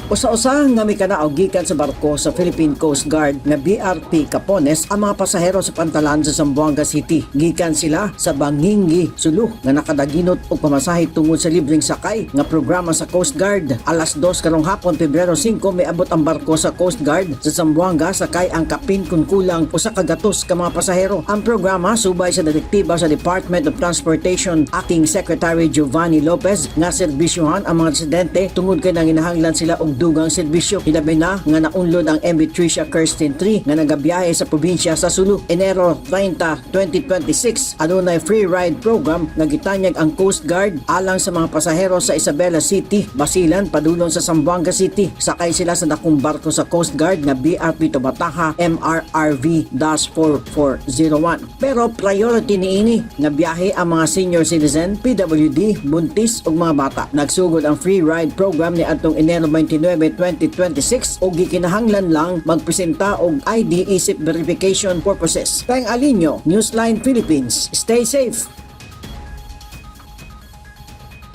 Usa-usa nga mikanaog gikan sa barko sa Philippine Coast Guard nga BRP Capones ang mga pasahero sa pantalan sa Zamboanga City. Gikan sila sa Banguingui, Sulu, nga nakadaginot og pamasahe tungod sa libreng sakay nga programa sa Coast Guard. Alas 2 karong hapon, Pebrero 5, miabot ang barko sa Coast Guard sa Zamboanga sakay ang kapin kun kulang 100 ka mga pasahero. Ang programa subay sa direktiba sa Department of Transportation Acting Secretary Giovanni Lopez nga serbisyuhan ang mga residente tungod kay nanginahanglan sila og dugang serbisyo. Hilabi na nga naunlod ang MV Tricia Kerstin 3 nga nagabiyahe sa probinsya sa Sulu. Enero 30, 2026, adunay free ride program nga gitanyag ang Coast Guard alang sa mga pasahero sa Isabela City, Basilan, padulong sa Zamboanga City. Sakay sila sa dakong barko sa Coast Guard nga BRP Tubbataha MRRV-4401. Pero priority niini nga biyahe ang mga senior citizen, PWD, buntis ug mga bata. Nagsugod ang free ride program ni adtong Enero 29, 2026 ug gikinahanglan lang magpresenta og ID isip verification purposes. Peng Alinio, Newsline Philippines. Stay safe.